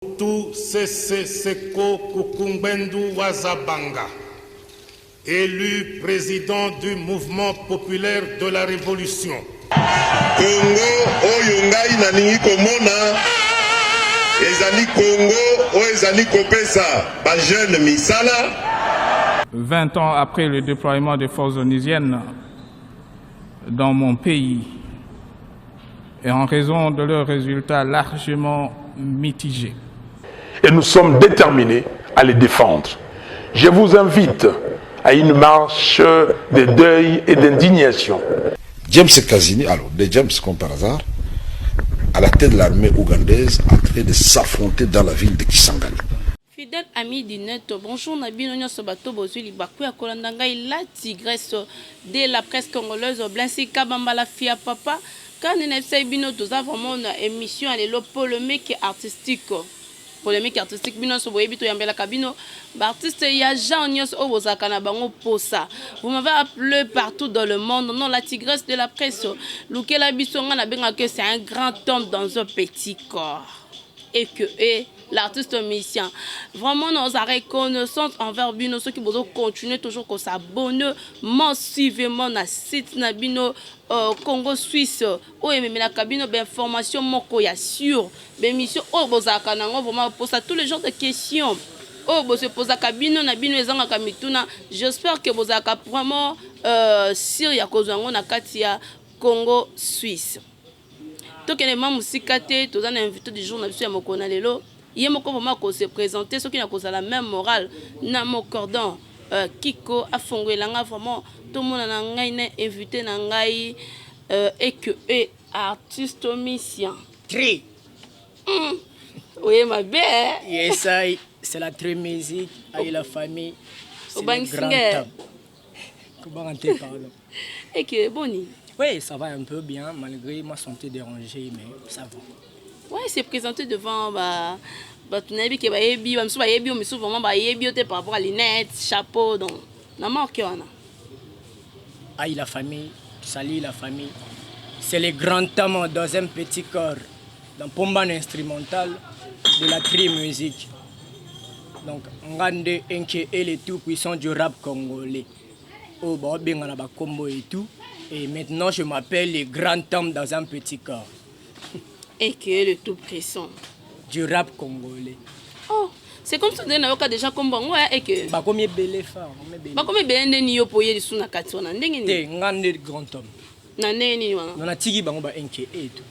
Mobutu Sese Seko Kuku Ngbendu wa Za Banga, élu président du Mouvement populaire de la révolution. Congo oyo ngai nalingi komona ezali Congo oyo ezali kopesa ba jeunes misala. 20 ans après le déploiement des forces onusiennes dans mon pays et en raison de leurs résultats largement mitigés. Et nous sommes déterminés à les défendre. Je vous invite à une marche de deuil et d'indignation. James Kazini, alors des James comme par hasard, à la tête de l'armée ougandaise, en train de s'affronter dans la ville de Kisangani. Fidèle ami du net, bonjour na bino nyonso bato bozwi libaku ya kolanda ngai, la tigresse de la presse congolaise, Blancy Kabamba, la fille à papa. Kani nayebisaki bino, toza vraiment na émission ya lelo, polémique artistique. Polémique artistique, bino nyonso boyebi, toyambelaka bino baartiste ya genre nyonso oyo bozalaka na bango posa. Vous m'avez appelé partout dans le monde: non, la tigresse de la presse, lukela biso. Ngai nabengaka, c'est un grand homme dans un petit corps et que et l'artiste musicien. Vraiment, nous reconnaissance envers bino soki bozo continuer toujours ko s'abonner massivement na site na bino Congo Suisse, oyo ememelaka bino bainformation moko ya sur baémission oyo bozalaka nango vraiment posa, tous les genres de questions oyo bosepozaka bino na bino ezangaka mituna. J'espère que bozalaka vraiment sûr ya kozwa yango na kati ya Congo Suisse. Tokende ma mosika te, toza na invité du jour na biso ya mokolo na lelo. Ye moko vraiment kose présenter, soki na kozala même moral na mo cordon kiko afongwelanga vraiment, tomona na ngai na invité na ngai et que e artiste musicien. Tri. Oye mabe. Yes, I, c'est la très musique, aïe la famille. C'est le Obangisi grand ngai. homme. Comment te pardon. Eke boni? Oui, ça va un peu bien, malgré ma santé dérangée, mais ça va. Ouais, c'est présenté devant ba bato nayebi ke bayebi, bamisusu bayebi yo, misusu vraiment bayebi yo te par rapport à lunette, chapeau, donc na marque wana. Aïe la famille, salut la famille. C'est le grand homme dans un petit corps, dans Pomban instrumental de la tri musique. Donc, Ngande Enke est le tout puissant du rap congolais. Oh, bon, bien, on a combo et tout. Et maintenant, je m'appelle le grand homme dans un petit corps. Et que le tout puissant du rap congolais. Oh, c'est comme ça ndenge nayoka déjà kombo yango ya eke. Bakomi ebele fort, bakomi ebele. Bakomi ebele ndeni yo po ye lisusu na kati wana ndenge Te, nini? nga nde grand homme. Na ndenge nini wana? Non, natiki bango ba nke et tout.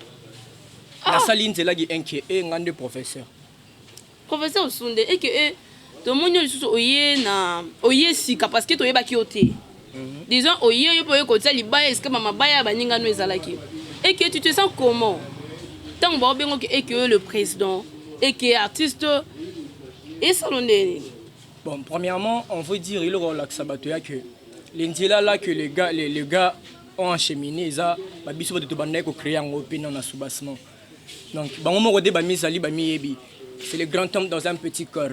Nasali nzelaki nke, nga nde professeur. Professeur Osunde eke e tomoni yo lisusu, oye na oye sika parce que toyebaki yo te. Disons oye yo mpo oye kotia libaya esika bamabaya ya baningano ezalaki. Eke, tu te sens comment ntango baobengoki eke oyo le président, eke artiste esalo ndenge nini? Bon, premièrement, on veut dire, il relaxe bato ya que les nzela là que les gars ont acheminé, eza babiso bato tobandaki kocréer yango mpe na soubassement. Donc bango moko nde bamizali bamiyebi. C'est le grand homme dans un petit corps.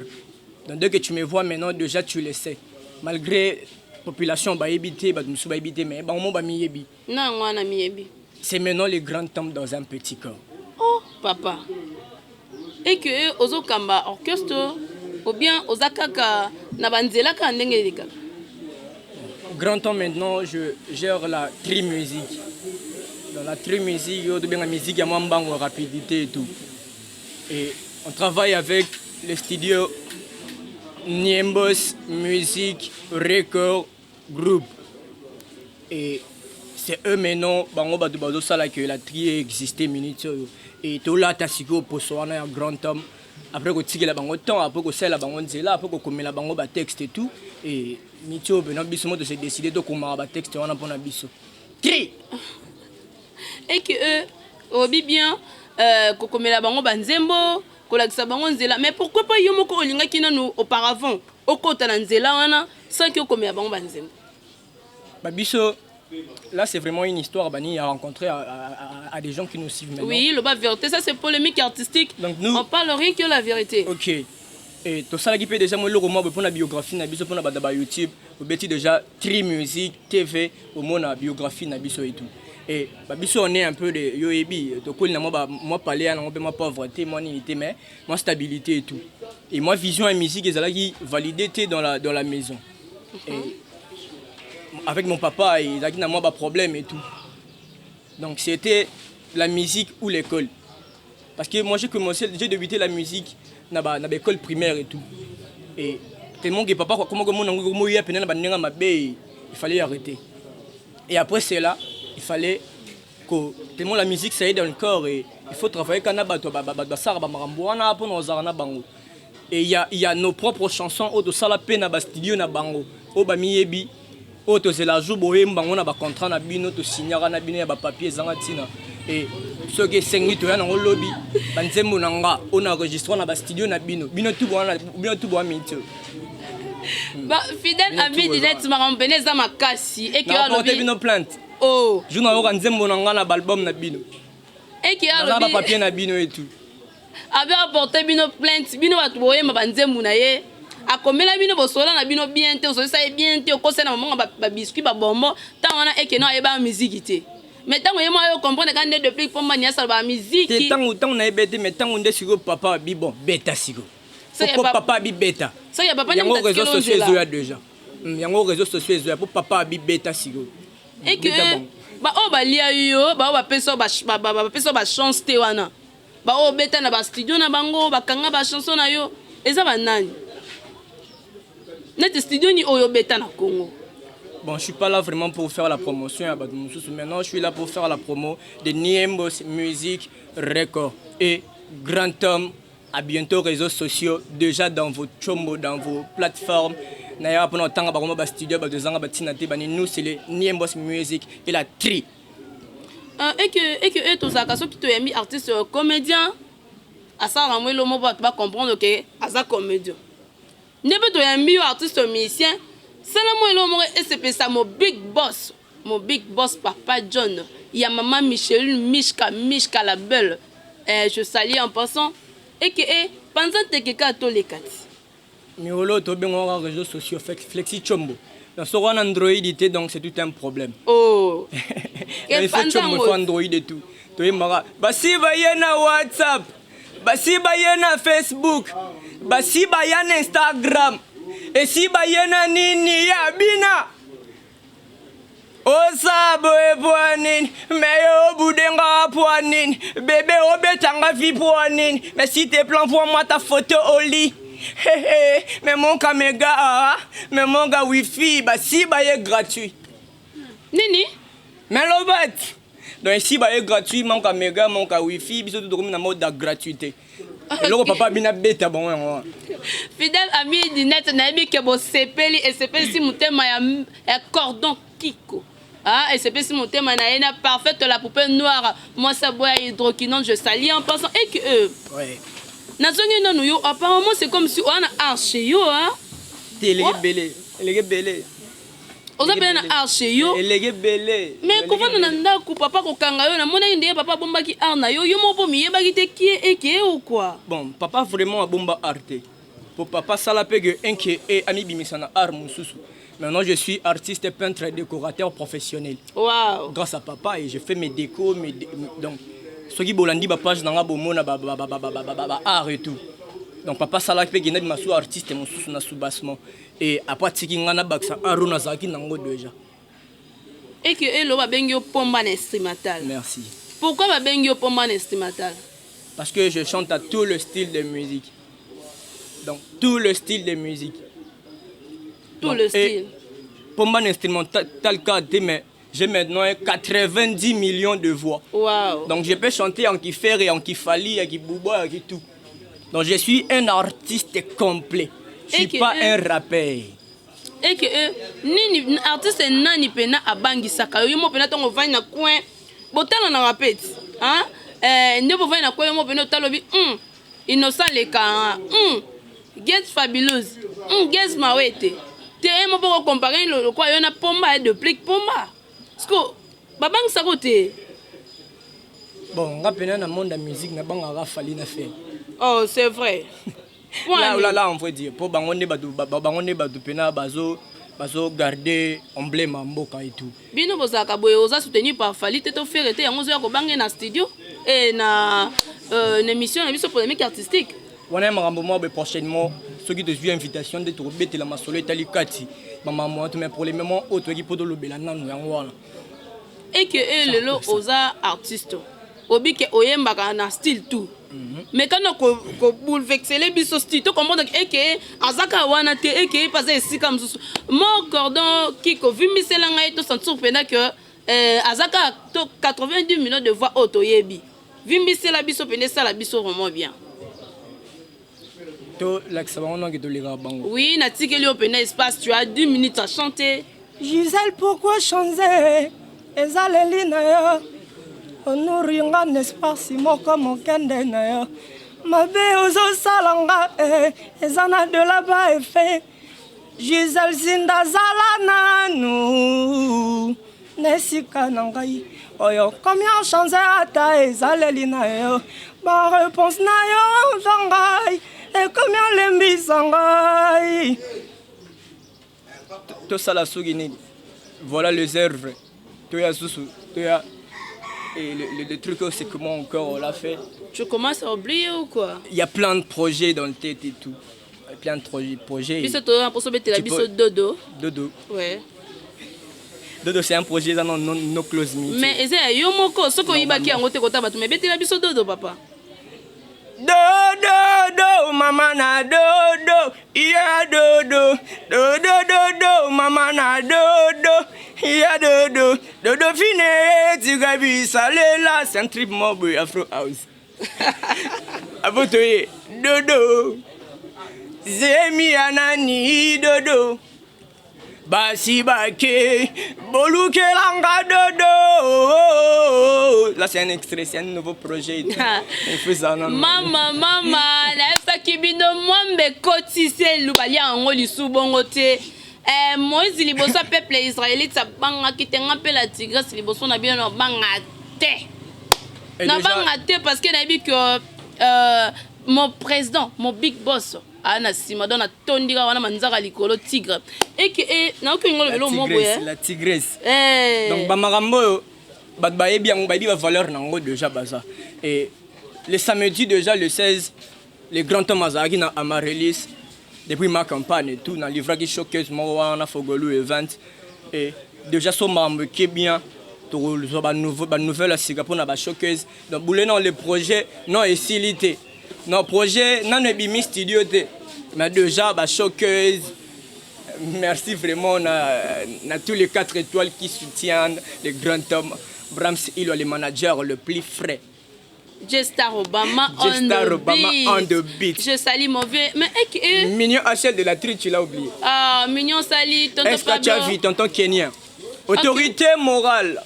Donc dès que tu me vois maintenant, déjà tu le sais. Malgré population bayebi te, bato mosusu bayebi te, mais bango moko bamiyebi. Na yango wana miyebi. C'est maintenant le grand homme dans un petit corps. Oh papa, eke ozokamba orchestre ou bien oza kaka na banzela kaka ndenge elekaka? Grand homme, maintenant, je gère la tri musique. Dans la tri musique, il y a la musique, il y a moins rapidité et tout. Et on travaille avec le studio Niembos Music Record Group. Et c'est eux maintenant, bango bato bazosala que la tri existé minute oyo. Et tolata sikoyo poso wana ya grand homme. Après kotikela bango temps, après kosalela bango nzela, après kokomela bango batexte et tout. Et minute oyo maintenant biso mo tose décidé tokomaka batexte wana mpona biso. Tri! Eke e oyebi bien kokomela bango banzembo, kolakisa bango nzela, mais pourquoi pas yo moko olingaki nanu auparavant okota na nzela wana sans que okomela bango banzembo? Bah, biso, là c'est vraiment une histoire bani à rencontrer à des gens qui nous suivent maintenant. Oui, loba vérité, ça c'est polémique artistique. Donc nous, on parle rien que la vérité. Ok. Et tosalaki mpe déjà mo eloko mwa boye mpona biographie na biso, mpona bato ba YouTube. Obeti déjà Tri Music TV, omona biographie na biso et tout. Et bah, biso on est un peu de yo ebi tokoli na mwa mwa palais na mwa pauvreté, mwa nini te, mais mwa stabilité et tout. Et moi vision ya musique ezalaki validé te dans la maison. Et avec mon papa, ezalaki na mwa ba problème et tout. Donc c'était la musique ou l'école. Parce que moi j'ai commencé, j'ai débuté la musique na ba na école primaire et tout. Et tellement que papa comment comment comment il na ba mabe, il fallait arrêter. Et après cela, il fallait que tellement la musique ça est dans le corps et il faut travailler quand bato ba ba ba sara ba makambo wana po na ozala na bango. Et il y a nos propres chansons oyo tosala pe na ba studio na bango. Oyo ba miyebi oyo tozela jour boyemba bango na ba contrat na bino, tosignaka na bino ya ba papier ezanga ntina. Et soki esengi toya nango lobi, banzembo na nga oyo na enregistre na ba studio na bino, bino tu bwana, bino tu bwa minti oyo. Ba fidèle ami du net, makambo pene eza makasi eke oyo alobi bino plainte. Oh. Jour nayoka nzembo na nga na ba album na bino, eke oyo naza ba papier na bino et tout. Abe aporte bino plainte, bino bato boyemba banzembo na ye, akomela bino, bosola na bino bien te, osolisa ye bien te, okosala na mamonga ba biscuit, ba bonbon. Ntango wana eke no ayeba miziki te, mais ntango ye moko ayo comprendre ka nde depuis pomba niasa ba te. Miziki. Ntango nayebi te, mais ntango nde sikoyo papa abi bon, beta sikoyo. Soki po papa abi beta. Soki ya papa nde yango moto réseaux atikeli sociaux nzela. Ezoya déjà. Yango réseaux sociaux ezoya po papa abi beta sikoyo. Eke Beta bango. Baoyo balia yo, baoyo bapesa yo ba chance te wana, baoyo obeta na ba studio na bango, bakanga ba chanson na yo, eza banani? Neti studio ni oyo obeta na Congo? Bon, je suis pas là vraiment pour faire la promotion à bato mosusu. Maintenant, je suis là pour faire la promo de Niembos Music Record et Grand Homme. À bientôt, réseaux sociaux, déjà dans vos chombo, dans vos plateformes. D'ailleurs, pendant tant que ba studio, ba zanga ba tina te, ba nous c'est le Niembos Music et la tri. Eke e tozalaka soki toyambi artiste comédien, asalaka mo elomo bato ba comprendre ke aza comédien. Nde mpe toyambi yo artiste musicien, sala mo eloko moko esepelisa mo big boss, mo big boss papa John ya mama Micheline Mishka, Mishka la belle, je salue en passant. Eke e panza teke kaka toleka ti. Miolo tobengaka réseaux sociaux Flexi Chombo. Donc soki wana Android te, donc c'est tout un problème. Oh. Donc, il faut Chombo, il faut Android et tout. Toyembaka basi baye na WhatsApp, basi baye na Facebook, basi baya na Instagram, esi baye na nini ya bina osa boye po nini, me yo obudenga po nini, bébé obetanga vi po nini, mais si te plan vois-moi ta photo au lit. Hey, hey, mais mon caméra, ah, mais mon gars wifi basi baye gratuit. Nini? Mais lobat, donc ici baye gratuit, manque à méga, manque à wifi, biso tout tokomi na mode ya gratuité. Eloko papa bina beta bango yango wana. Fidèle ami du net, nayebi ke bosepeli, esepelisi motema ya cordon kiko. Ah, esepelisi motema na ye na parfaite la poupée noire, mwasi aboya hydroquinone, je salue en passant. Et que nazongi nanu yo, apparemment c'est comme si oza na arche yo, ah. Te, eleki ebele, eleki ebele. Oza pene na arche yo. Eleki ebele. Mais kovanda na ndako, papa kokanga yo, namonaki ndenge papa abombaki art na yo, yo moko mpo miyebaki te kie eke ou quoi? Bon, papa vraiment abomba art te, po papa asala mpe ke inke e amibimisa na art mosusu. Maintenant je suis artiste peintre et décorateur professionnel grâce à papa, et je fais mes décos, donc soki bolandi ba page na nga, bomona ba art et tout. Donc papa asalaki mpe kenda bima su artiste mosusu na soubassement, et après atiki nga nabakisa art oyo nazalaki nango déjà. Eke elo babengi yo Pomba na instrumental. Merci. Pourquoi babengi yo Pomba na instrumental? Parce que je chante à tout le style de musique, donc tout le style de musique. Tout Donc, le style. Pomba na instrumental cas te, mais j'ai maintenant 90 millions de voix. Donc je peux chanter en kifer et en kifali, en kibouba, en tout. Donc je suis un artiste complet. Je suis pas un rappeur. Eke e nini, artiste nani mpena abangisaka yo? Yo mo mpena ntango ovandi na coin, botalanaka mpe ti, hein? Nde bovandi na coin, yo mo mpena otala obi Innocent leka, Get Fabulous, Gez Mawete te, ye mo mpo ko comparer lokwa yo na Pomba ya Deplique Pomba, parce que babangisaka te. Bon, nga pena na monde ya musique nabangaka Fally na Ferre. Oh, c'est vrai. Là, là, là, on vrai dire, po bango nde bato, bango nde bato pena bazo Bazo garder emblème ya mboka et tout. Bino bozalaka boye oza soutenu par Fally te to Ferre te yango ozoya kobanga ye na studio et na euh, na émission na biso polemique artistique. Wana ya makambo mwa boye prochainement soki tozwi invitation nde tokobetela masolo etali kati bamakambo wana mais pour le moment oyo toyaki mpo tolobela nanu yango wana. Et que eh, lelo oza artiste obike oyembaka na style tout mais kana ko ko bouleverser biso style to comprendre que eke aza kaka wana te eke pe aza esika mosusu mo cordon kiko vimbisela ngai to sentir mpena que eh, aza kaka to 90 millions de voix oyo toyebi vimbisela biso mpena esala biso vraiment bien. Tolakisa bango noki tolekaka bango. Oui, natikeli yo mpena espace, tu as 10 minutes à chanter. Gisèle pourquoi changer ezaleli na yo onuri nga n'espace moko mokende na yo mabe ozosala nga eh, eza na de la ba effet Gisèle Zinda zala nanu na esika na ngai oyo komi ochange ata ezaleli na yo ba réponse na yo envers ngai ekomi olembisa ngai. Tosala soki nini voilà les œuvres toya susu toya et le, le, le truc c'est comment encore on l'a fait. Tu commences à oublier ou quoi? Il y a plein de projets dans le tête et tout. Plein de projets. Biso toza na poso betela biso dodo. Dodo. Ouais. Dodo c'est un projet eza non, non, no close me. Mais eza ya yo moko soki oyibaki yango te kota bato mais betela biso dodo papa. Dodo do mama na dodo iya dodo dodo dodo mama na dodo iya dodo dodo fine tika bisalela c'est un trip mob afro house. Abotoye dodo zemi ya nani dodo basi bake bolukelanga dodo. Là c'est un extrait, c'est un nouveau projet et tout. Il faut ça, non, non. Mama mama nayebisaki bino mwambe ekotisi eluba lia yango lisu bongo te. Eh, Moïse liboso ya peuple israélite abangaki te, nga mpe la tigresse liboso na bino nabanga te. Nabanga te parce que nayebi que euh, mon président, mon big boss aa na nsima donc natondi kaka wana manzaka likolo tigre eke e nayoki olingi olobela omo boye la tigresse eh. Donc bamakambo oyo bato bayebi yango, bayebi bavaleur na yango déjà baza. Et le samedi déjà le 16 le grand homme azalaki na Amaryllis depuis ma campagne et tout na livraki showcase moko wana Fogolu event et déjà so makambo eke bien tokozwa banouvelle ya sika mpona bashowcase. Donc boule non le projet non esili te non projet nano ebimi studio te mais déjà bashowcase. Merci vraiment na, na tous les 4 étoiles qui soutiennent le grand homme Brahms Ilwa, le manager le plus frais. J-Star Obama on J-Star the Obama beat. on the beat. Je salue mon vieux. Mais eh, eh. Mignon HL de la tribu, tu l'as oublié. Ah, Mignon Sali, tonton Est-ce que tu as Pablo. vu tonton Kenyan? Autorité morale.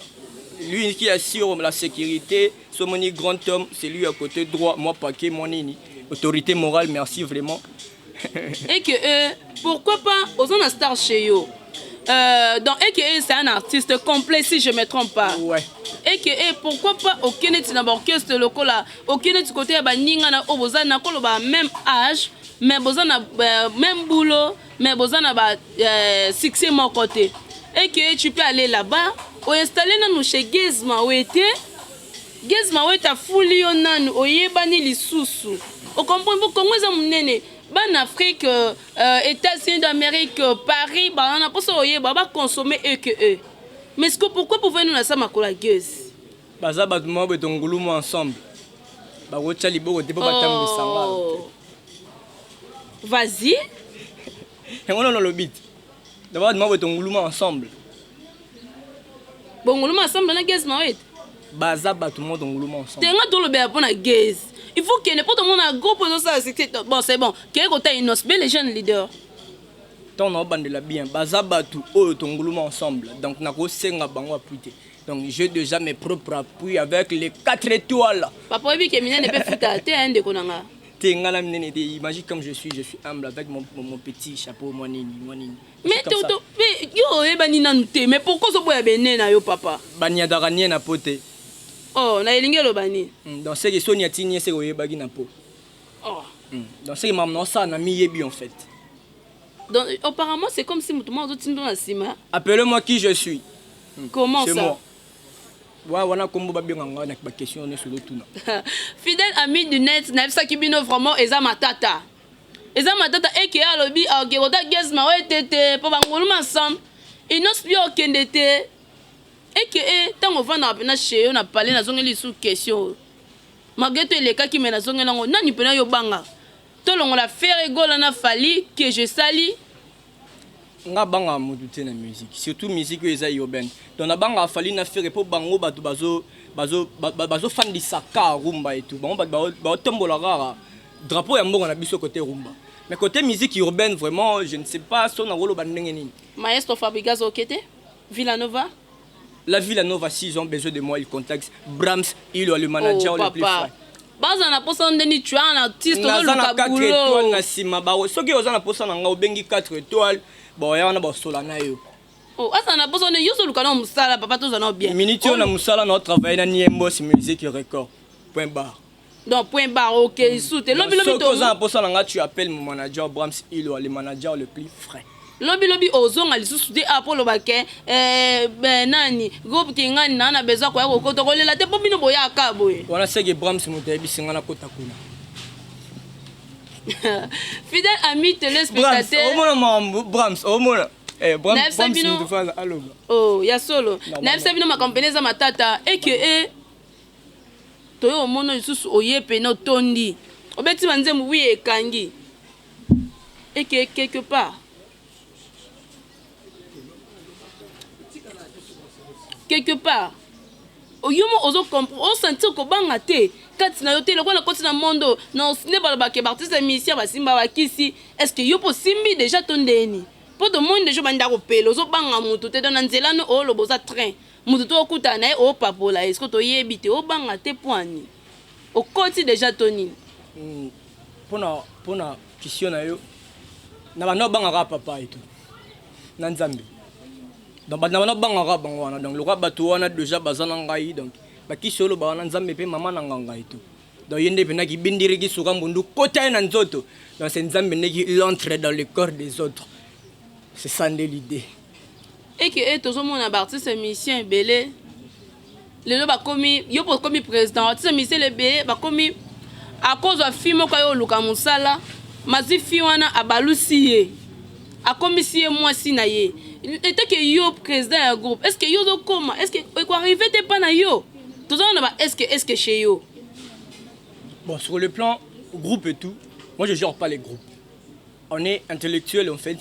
Lui qui assure la sécurité, ce mon grand homme, c'est lui à côté droit, moi paquet, moi nini. Autorité morale, merci vraiment. Et que pourquoi pas aux on a star chez yo. Donc et que c'est un artiste complet si je me trompe pas. Ouais. Et que pourquoi pas au Kenneth na orchestre lokola, au Kenneth côté ya baninga na oboza na koloba même âge, mais boza na même boulot, mais boza na ba succès mon côté. Et que tu peux aller là-bas, ou installer na nous chez Gezma ou été Gezma ou ta fuli yo nanu oyebani lisusu. O comprendre pour Congo eza munene. Ban Afrique, États-Unis d'Amérique, Paris, banana pour ça oyeba ba consommer eux que eux. Mais est-ce que pourquoi pouvez nous la sama kola gueuse? Baza ba mo beto ngulumu ensemble. Ba rocha liboko te po ba tambisa nga. Oh. Vas-y. Yango non le beat. D'abord mo beto ngulumu ensemble. Bon ngulumu ensemble na gueuse ma wet. Baza bato mo ngulumu ensemble. Tenga to lobela pona gueuse. Il faut que n'importe mon groupe ça c'est bon c'est bon. Que kota inos be les jeunes leaders. Tant na bandela bien baza bato oyo to nguluma ensemble. Donc na ko senga bango appuyer. Donc j'ai déjà mes propres appuis avec les 4 étoiles. Papa oyebi ke minene pe futa te hein ndeko nanga. Te ngala minene te, imagine comme je suis, je suis humble avec mon petit chapeau moi nini, moi nini. Mais Comme ça. to, mais yo oyeba ni nanu te, mais pourquoi zo boya bene na yo papa? Banyadaka nie na pote. Oh, na elingi eloba nini? Donc c'est que Sonia tini c'est oyebaki na po. Oh. Donc c'est que maman ça na mi yebi en fait. Donc apparemment c'est comme si moto moko azotinda na nsima. Appelez-moi qui je suis. Comment C'est ça? moi. Wa wana kombo babenga nga na ba question nyonso ozotuna. Fidèle ami du net, nayebisaki bino vraiment eza matata. Eza matata eke alobi aoke kota Gaz Mawete te mpo banguluma ensemble. Innoss'B yo okende te. Eke e ntango ovandaka mpena chez yo na palais, nazongeli lisusu question oyo. Malgré tout elekaki, mais nazongeli yango. Nani mpena yo obangaka? Tolongola Ferre Gola na Fally que je sali. Nga bangaka mutu te na musique, surtout musique oyo eza urbaine. Donc nabangaka Fally na Ferre mpo bango bato bazo bazo bazofandisa ka rumba et tout. Bango bato baotombola kaka drapeau ya mboka na biso côté rumba. Mais côté musique urbaine, vraiment, je ne sais pas so nakoloba ndenge nini. Maestro Fabregas okete Villanova. La Villanova, s'ils ont besoin de moi, ils contactent Brahms, il le manager Oh, le plus papa. frais. Baza na posa ndeni, tu as un artiste Naza na ozoluka 4 étoiles na boulot. nsima bao. Soki oza na posa na nga, obengi 4 étoiles, boya wana basola na yo. Oh, aza na posa nde yo ozoluka na mosala, papa, tozala na bien. Minute oyo na mosala na otravaille na Niembos Music Record, point barre. Donc point barre, ok, lisu te lobi lobi. Soki oza na posa na nga, tu appelles mon manager Brahms Ilo, le manager le plus frais. Lobi lobi ozonga lisusu te apo oloba ke ben, nani groupe kingani na na besoin koya kokota kolela te mpo bino boyaka boye. Wana seke Brahms moto ayebisi nga nakota kuna. Fidèle ami téléspectateur, omona makambo Brahms, omona. Brahms. Nayebisa Brahms bino- moto faza aloba. Oh, ya solo. Normalement. Nayebisa bino makambo pene eza matata eke e toye omona lisusu oye pene otondi obeti banzembo wi ekangi eke quelque part, quelque part yo mo ozo osentir kobanga te kati na yo te lokola nakoti na monde na nde balobaka baartiste musicien basimba bakisi. Est ce que yo mpo osimbi déjà to ndeni mpo tomoni déjà banda kopela, ozobanga motu te? Donc na nzela no oloba oza train, motu to okutana na ye opapola ye, ce que toyebi te obanga te poani okoti déjà to nini? Mpona question na yo, na banda obangaka papa eto na Nzambe. Donc na banda obangaka bango wana. Donc lokwa bato wana déjà baza na ngai, donc bakisi oloba wana Nzambe mpe mama na nganga eto. Donc ye nde mpendaki bindiriki suka mbundu kota ye na nzoto. Donc c'est Nzambe ndeki, il entre dans le corps des autres, c'est ça nde l'idée. Eke e tozomona baartiste musicien ebele lelo bakomi, yo mpo okomi président, artiste musicien ebele bakomi akozwa fi moko aye oluka mosala, mazwi fi wana abalusi ye, akomisi ye mwasi na ye. Eteke yo président ya groupe, est ce que yo ozokoma, est ce que ekoarrive te mpa na yo? Tozomona ba est ce que, est ce que chez yo? Bon, sur le plan groupe et tout, moi je gère pas les groupes. On est intellectuel en fait.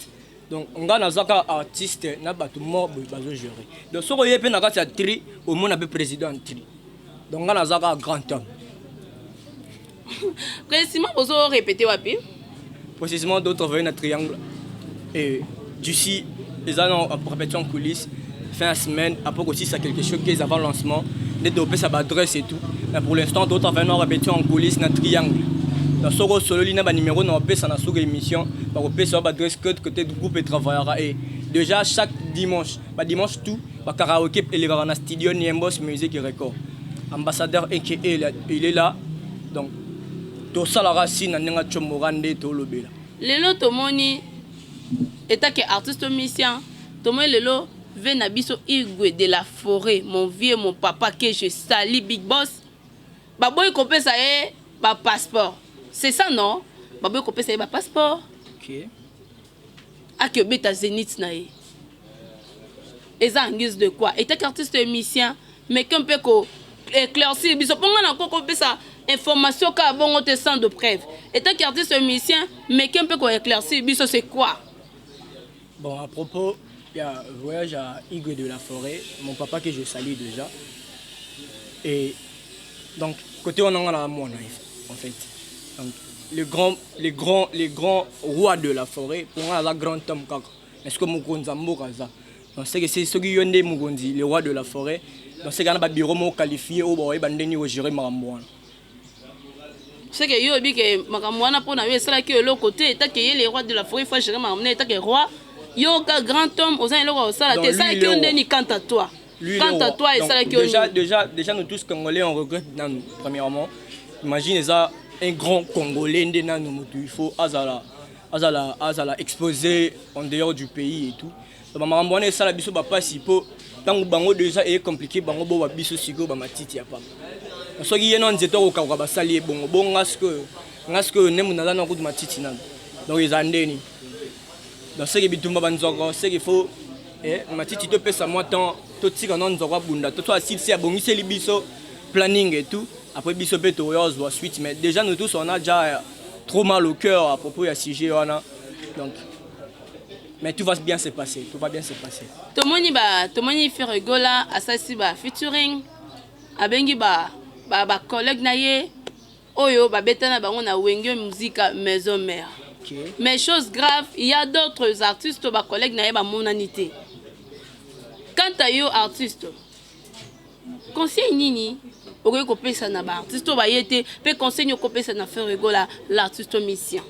Donc nga nazaka artiste na bato moko boye bazo gérer. Donc soki oye mpe na kati ya tri, omona mpe président ya tri. Donc nga nazaka grand homme. Précisément bozo répété wapi? Précisément d'autres travailler na Triangle et d'ici eza na répétition en coulisses fin ya semaine, après kosisa quelque chose avant lancement nde topesa baadresse et tout. Mais pour l'instant totravaille na répétition en coulisses na Triangle. Donc soki osololi na banimero na opesa na suka émission, bakopesa yo baadresse côté côté groupe etravaillera. Et déjà chaque dimanche, badimanche tout bakaraoke elekaka na studio Niembos Music Record. Ambassadeur eke il est là. Donc tosalaka si na ndenge atiomoka nde tolobela. Lelo tomoni etake artiste musicien, tomoni lelo ve na biso Igwe de la Forêt, mon vieux, mon papa que je sali, big boss, baboyi kopesa ye bapasseport, c'est ça non? Baboyi kopesa ye bapasseport. Okay. Ake obeta Zénith na ye eza en guise de quoi? Etaki artiste musicien, mais ke mpe ko éclaircir biso mpo nga na ko kopesa information kaka bongo te sans de preuve. Etaki artiste musicien, mais ke mpe ko éclaircir biso, c'est quoi? Bon, à propos, il y a voyage à Igwe de la Forêt, mon papa que je salue déjà. Et donc, côté on en a moi, en fait. Donc, le grand roi de la forêt, pour moi, la grand homme, kaka. Est-ce que mokonzi mboka za? Donc, c'est que c'est ce qui est mokonzi, le roi de la forêt. Donc, c'est qu'on a un bureau moko qualifié, au bord, bandeni au gérer makambo wana. C'est que yo oyebi ke makambo wana mpo na yo esalaki eloko te. Etake ye le roi de la forêt, faut gérer makambo na etake roi, yo ka grand homme oza eloko ya kosala te. Esalaki yo ndeni? Quant à toi, quant à toi, esalaki yo? Déjà, nous tous Congolais, on regrette nanu premièrement. Imagine eza un grand Congolais nde nanu motu il faut azala. Azala azala exposé en dehors du pays et tout. Donc makambo wana esala biso bapasi mpo ntango bango déjà eye compliqué, bango bowa biso sikoyo bamatiti ya pamba. Soki ye na nzete akokauka, basali ye bongo bongo. Nga sikoyo, nga sikoyo ndembo naza na kutu matiti nano. Donc eza ndeni. Donc seke bitumba banzoko, seke faut matiti topesa mwa temps, totika na nzoko abunda to so asilisi, abongiseli biso planning et tout. Après biso mpe tokoya ozwa suite. Mais déjà nous tous, on a déjà trop mal au cœur à propos ya sujet wana. Donc mais tout va bien se passer, tout va bien se passer. Tomoni ba, tomoni Ferre Gola asalisi ba featuring, abengi ba ba collègue na ye oyo babeta na bango na Wenge Musica Maison Mère. Mais chose grave, il y a d'autres artistes, ba collègue na ye bamonani te. Quant à yo artiste, conseil nini okoki kopesa na baartiste oyo baye te, mpe conseil nini okopesa na Ferre Gola, l'artiste musicien?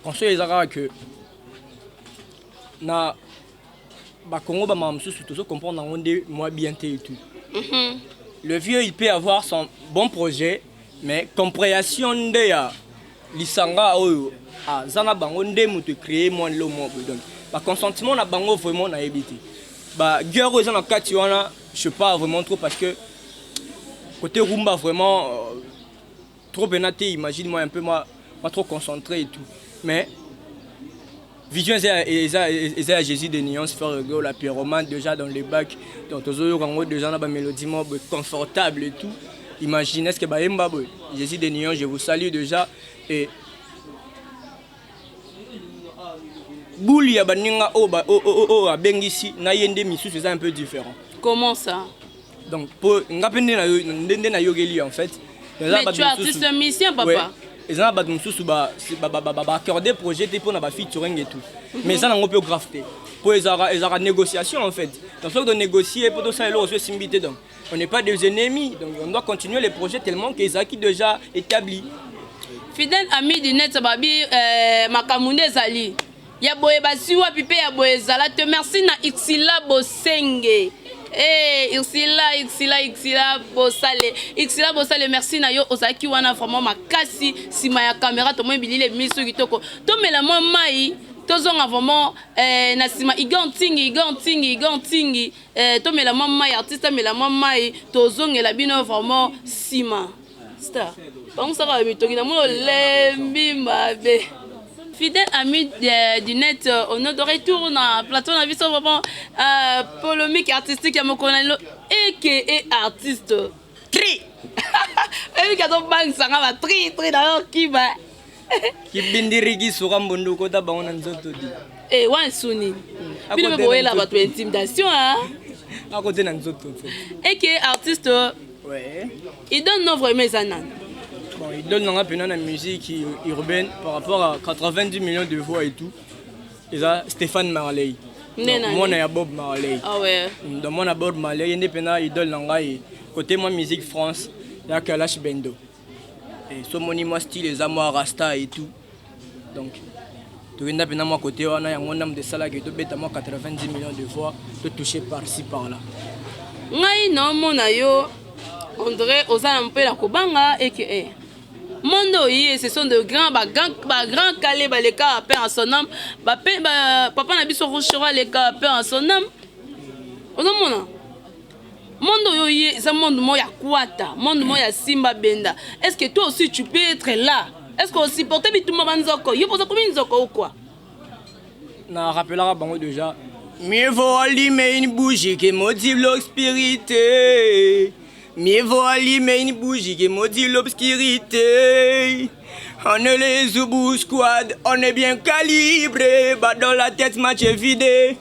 Conseil eza kaka que na bakongo bamama mosusu tozo comprendre yango nde mwa bien te et tout. Le vieux, il peut avoir son bon projet, mais compréhension nde ya lisanga oyo aza na bango nde moto ecréé mwa lo mwa boye. Donc baconsentement na bango vraiment nayebi te. Baguerre oyo eza na kati wana, je sais pas vraiment trop, parce que côté rumba vraiment trop pena te. Imagine moi un peu moi, moi trop concentré et tout. Mais vision eza eza ya Jésus de nuance, Ferre la pyromane déjà dans le bac. Donc tozoyoka yango déjà na bamélodie moko boye confortable et tout. Imagine, est ce que bayemba boye? Jésus de nuance, je vous salue déjà. Et buli ya baninga oyo abengisi na ye nde misusu eza un peu différent. Comment ça? Donc po nga mpe nde nayokeli en fait. Mais tu es artiste musicien, papa. Eza na bato mosusu baaccorde projet te mpona bafeaturing et tout, mais eza nango mpe grave te, mpo ezalaka négociation en fait. Donc soki tonégocie mpo tosala eloko so esimbi te, donc on n'est pas des ennemis. Donc on doit continuer les projets tellement que ezalaki déjà établi. Fidèle ami du net, babi makambo nde ezali ya boye, bazwi wapi mpe ya boye ezala te. Merci na Ursula Bosenge. Hey, Ursula, Ursula, Ursula Bosale, Ursula Bosale, merci na yo. Ozalaki wana vraiment makasi nsima ya caméra. Tomoni bilili miso kitoko. Tomela mwa mai, tozonga vraiment na nsima. Igor Ntingi, Igor Ntingi, Igor Ntingi, tomela mwa mai, artiste amela mwa mai, tozongela bino vraiment nsima. Star bangosaka mitoki na mona olembi mabe. Fidèle ami du net, on est de retour na plateau na biso vraiment polémique artistique ya mokolo na lelo eke e artiste tri oyebiki azobangisanga ba tri tri na yo kiba. Kibindiriki suka mbundu kota bango na nzoto di. Eh, wana suni bino mpe boyela bato ya intimidation. Akote na nzoto. Eke artiste, idole no vraiment eza nani? Bon, idole nanga mpena na musique urbaine par rapport à 90 millions de voix et tout, eza Stéphane Marley, mwana ya Bob Marley. Ah ouais. Donc mwana Bob Marley, ye nde mpena idole na ngai. Côté mwa musique France, ya Kalash Bendo. So moni mwa style eza mwa rasta et tout. Donc tokenda mpena mwa côté wana, yango ndambo esalaki tobeta mwa 90 millions de voix, totouche par-ci par-là. Ngai naomona yo, André, oza na mpe na kobanga eke e monde oye. Ce sont de grands, bagrand kale baleka, paix en son âme, papa na biso Rochero aleka, paix en son âme. Ozomona monde oyo ye eza monde moko ya kwata, monde moko ya simba benda. Est ce que toi aussi tu peux être là? Est ce que osupporte bitumba banzoko? Yo poza komi nzoko ou quoi? Na rappelaka bango déjà: mieux vaut allumer une bougie que maudire l'obscurité. Mieux vaut allumer une bougie que maudire l'obscurité. On est les Zoubou Squad, on est bien calibré. Balle dans la tête, match vidé.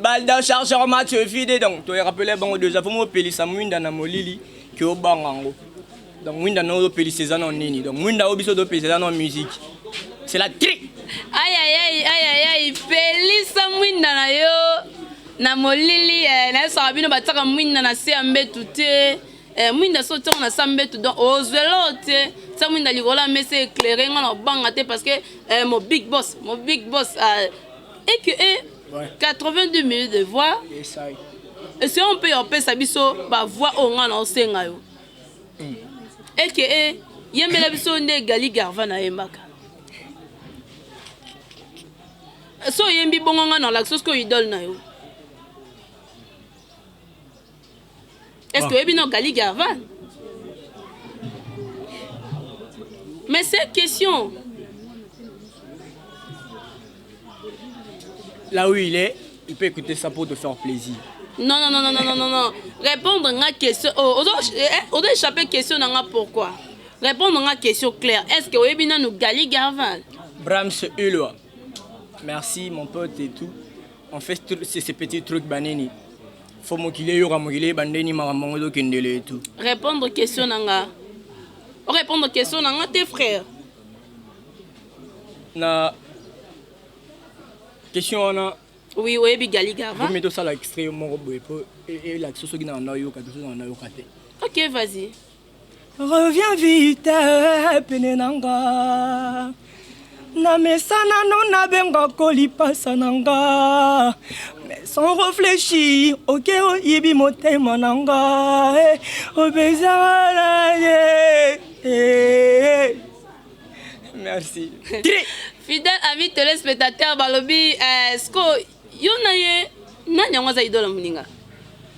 Balle dans chargeur, match vidé. Donc, tu rappelé bango déjà, faut mopelisa mwinda na molili ke obanga yango. Donc mwinda na opelisa eza na nini? Donc mwinda oyo biso topelisa eza na musique. C'est la tri. Aïe aïe aïe aïe aïe aïe, pelisa mwinda na yo na molili. Nayesaka bino batiaka mwinda na se ya mbetu te. Mwinda so otiango na se ya mbetu, donc ozwela o te. Tia mwinda likolo ya mesa éclairé, nga na obanga te, parce que mon big boss, mon big boss et que 82 minutes de voix esi mpe opesa biso bavoix oyo nga na osenga yo eke e yembela biso nde Gali Garvan ayembaka. So oyembi bongo nga na olakisa soki idole na yo. Est-ce que oyebi no Gali Garvan? Mais c'est question. Là où il est, il peut écouter ça pour te faire plaisir. Non, non, non, non, non, non, non, non. Répondre à la question. Oh, on doit échapper question na pourquoi? Répondre à la question claire. Est-ce que oyebi nanu Gali Garvan? Brahms Ulwa. Merci mon pote et tout. On fait ces, ces petits trucs banini. Faut mokili yoka mokili bandeni makambo ngo ezokendele et tout. Répondre question na nga. Répondre question na nga tes frères. Na question wana. Oui, oyebi Gali Garvan. Vomi tosala extrait moko boye po elakisa soki na na yoka to soki na yoka te. Ok, vas-y. Reviens vite pene na nga namesana no nabengako lipasa na nga mais sans réfléchir oke oyibi motema na nga eh, opesana ye eh. Merci. Fidèle ami téléspectateur balobi eh, siko yo na ye nani yango aza idole ya moninga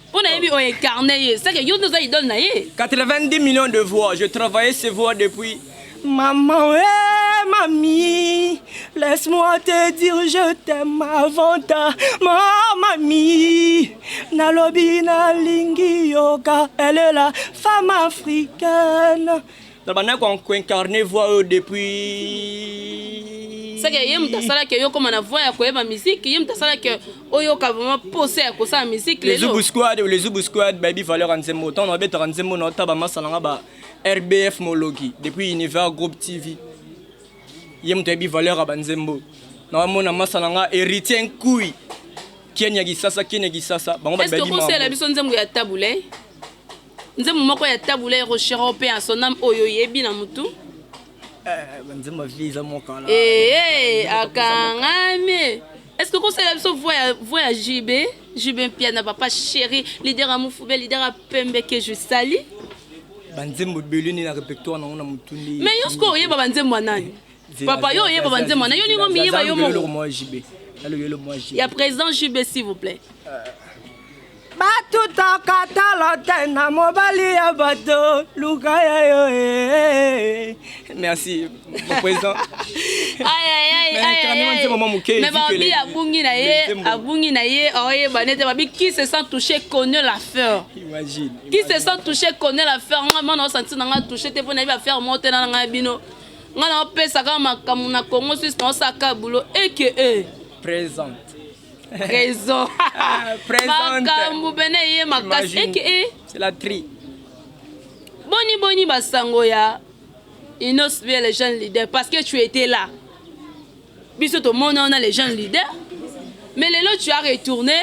mpo nayebi oyo incarne ye seke yo nde oza idole na ye. 90 millions de voix. Je travaillais ces voix depuis. Maman, eh, mamie, laisse-moi te dire je t'aime avant ta mort, mamie. Nalobi nalingi yoka, elle est la femme africaine. Na bandaki koincarne voix oyo depuis. Seke ye moto asalaki yo koma na voix ya koyeba musique, ye moto asalaki oyoka vraiment posa ya kosala musique. Les Zubu Squad, les Zubu Squad bayebi valeur ya nzembo. Ntango nabetaka nzembo na ota bamasa nanga ba RBF Moloki depuis Univers Group TV, ye moto ayebi valeur ya banzembo. Naomona masa nanga Héritier Nkui Kenya Kisasa, Kenya Kisasa, bango Est-ce que okosala biso nzembo ya tabule, nzembo moko ya tabule Rochero mpe ya son âme, oyo oyebi na mutu? Banzembo ya vie eza mokala. Ee, akangami. Est ce que okosala biso voix ya JB, JB Mpiana, papa chéri, leader ya mofube, leader ya pembe que je sali? Banzembo ebele nde na répertoire nango na motundi. Mais yo sikoyo oyeba banzembo ya nani, papa? Yo oyeba banzembo ya nani? Yo ningo miyeba yo moko. Mwa JB, nalobi mwa JB. Ya président JB, s'il vous plaît. Batutaka tala te na mobali ya bato, luka ya yo eh. Merci mon président. Mais babi abungi na ye, abungi na ye, aoyeba nete babi qui se sent touché connaît l'affaire. Imagine. Qui se sent touché connaît l'affaire. Nga mwana osanti na nga touché te mpo nayebi affaire moko te na ngai bino. Nga na opesaka makambo na Congo Suisse, na osaka bulo eke e Présente. Raison. Makambo bene ye makasi eke e. C'est la tri. Boni boni basango ya Innoss'B, les jeunes leaders? Parce que tu étais là, biso tomona wana les jeunes leaders, mais lelo tu as retourné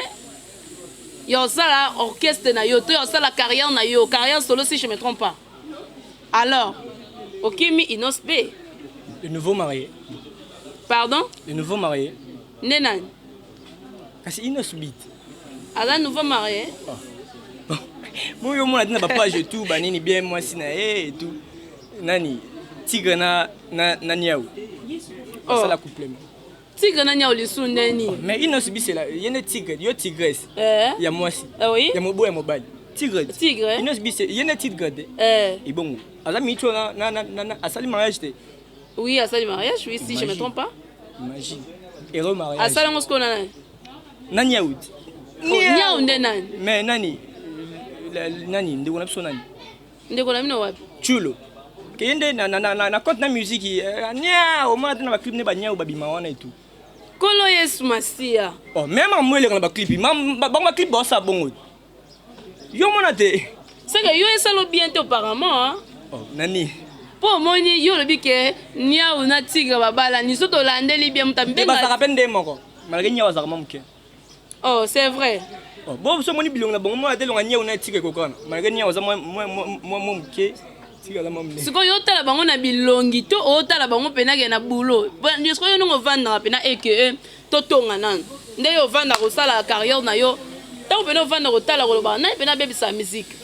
ya osala orchestre na yo to ya osala carrière na yo, carrière solo si je me trompe pas. Alors okimi Innoss'B. Le nouveau marié. Pardon? Le nouveau marié. Nde nani? Kasi Innoss'B. Aza nouveau marié? Oh. Bon, yo mona tina bapage et tout, banini bien mwasi na ye et tout, nani tigre na niau basala couple. Tigre na niau lisu ndeni. Mais Innoss'B c'est la ye nde tigre, yo tigresse ya mwasi. Oui. Ya mobo ya mobali tigre. Tigre. Innoss'B c'est ye nde tigre te. Ebongo aza mitu na asali mariage te? Oui, asali mariage, oui, si je me trompe pas. Imagine, heureux mariage. Asali yango sikoyo na nani? Nani auti? Niau nde nani? Mais nani nani ndeko na biso nani? Ndeko na bino wapi? Chulo ke ye nde na compte na musique nia omona te na baclip nde baniau babima wana et tout. Kolo Yesu Masiya. Oh, même amo eleka na baclip, bango baclip baosala bongo, yo mona te. Seke yo esala bien te apparemment, hein? Oh, nani? Mpo omoni yo olobi ke niau na tigre babalani, so tolandeli bien moto. Bazalaka mpe nde moko malgré niau azalaka mwa moke. Oh, c'est vrai. Oh, bo so omoni bilongo na bango mona te, elonga niau na tigre ekokana malgré niau aza mwa moke, tigre aza mwa monene. Sikoyo otala bango na bilongi to otala bango mpena ke na bulo? Sikoyo ndenge ovandaka mpena eke totonga nanu nde yo ovanda kosala carrière na yo, ntango mpena ovanda kotala kolobaka nani mpena abebisaka musique?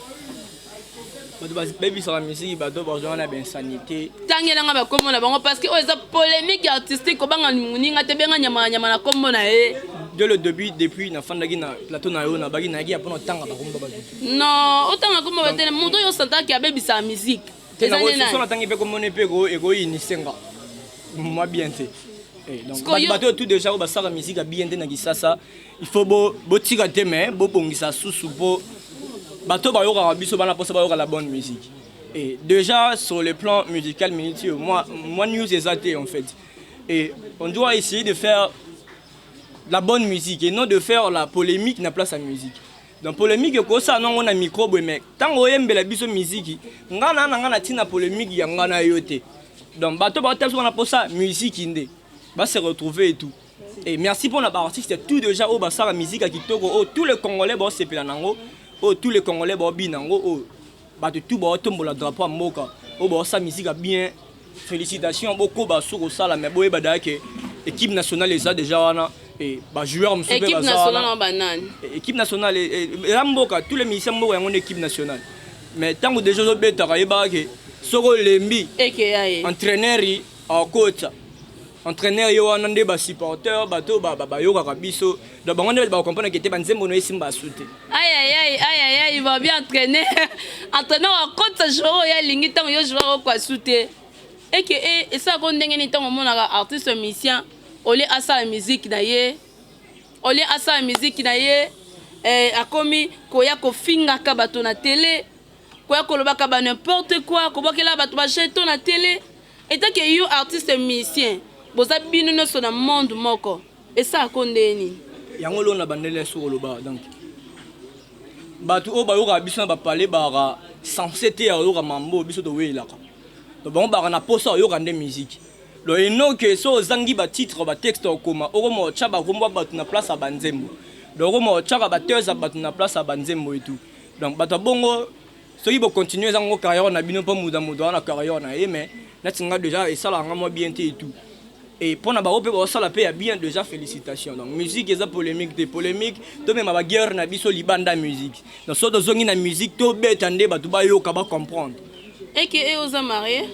Bato babebisaka musique, bato bazwaka na bainsanité. Tangelanga bakombo na bango, parce que oyo eza polémique artistique. Kobanga moninga te, benga nyama na nyama na kombo na ye. Dès le début, depuis nafandaki na plateau na yo, nabaki nayaki ya mpona otanga bakombo bato. Non, otanga kombo batele. Moto oyo osantaki abebisaka musique eza nde so nani? Natangi mpe komona mpe ekoyinise nga mwa bien te. Donc Sikoyo- bato oyo tout déjà oyo basalaka musique ya bien te na Kisasa, il faut botika te, mais bobongisa susu mpo bato bayokaka biso bana mposa bayoka la bonne musique. Et déjà, sur le plan musical minute, moi news eza te en fait, et on doit essayer de faire la bonne musique et non de faire la polémique na place ya musique. Donc polémique ekosala nango na micro boye, mais ntango oyembela biso musique, nga na nga na ntina polémique ya nga na yo te. Donc bato baotala biso wana mposa musique nde base retrouver et tout. Et merci mpona baartiste tout déjà oyo basala musique ya kitoko, oyo tous les Congolais baosepela nango, oyo tous les Congolais baobina yango, oyo bato tout baotombola drapeau ya mboka, oyo baosala musique ya bien. Félicitation, bokoba so kosala, mais boyeba daya ke équipe nationale eza déjà wana et bajoueur mosusu mpe Équipe baza nationale wana. Na banani? Équipe nationale eza mboka, tous les musiciens mboka yango nde équipe nationale. Mais ntango déjà ozobetaka, yebaka ke soki olembi, ekeya ye. Entraîneur akota, entraîneur ye wana nde basupporter, bato bayokaka biso. Donc bango nde bacomprendre ke te banzembo no esimba su te. Ayayay, ayayay, babi entraîneur, entraîneur akotisa joueur oyo alingi. Ntango yo joueur okwasu te, eke e esalaka ndenge nini? Ntango omonaka artiste musicien, olie asala musique na ye, olie asala musique na ye, akomi koya kofingaka bato na télé, koya kolobaka ba n'importe quoi, kobwakela bato bajeton na télé, etake yo artiste musicien, boza bino nyonso na monde moko, esalaka ndenge nini? Yango loo na bandele soki oloba. Donc bato oyo bayokaka biso na bapale baka sense te ya koyoka mambo oyo biso towelelaka. Donc bango baka na posa oyoka nde musique. Donc enoke so ozangi batitre, batexte okoma, okoma otya bakombo ya bato na place ya banzembo. Donc okoma otyaka bathèse ya bato na place ya banzembo et tout. Donc bato ya bongo, soki bocontinue, eza ngo carrière na bino, mpo moto moto aza na carrière na ye. Mais neti nga déjà esalaka nga mwa bien te et tout. Et mpona bango mpe baosala mpe ya bien déjà, félicitation. Donc musique eza polémique te. Polémique, tomema baguerre na biso libanda musique. Donc so tozongi na musique, tobeta nde bato bayoka, bacomprendre. Eke e oza marié?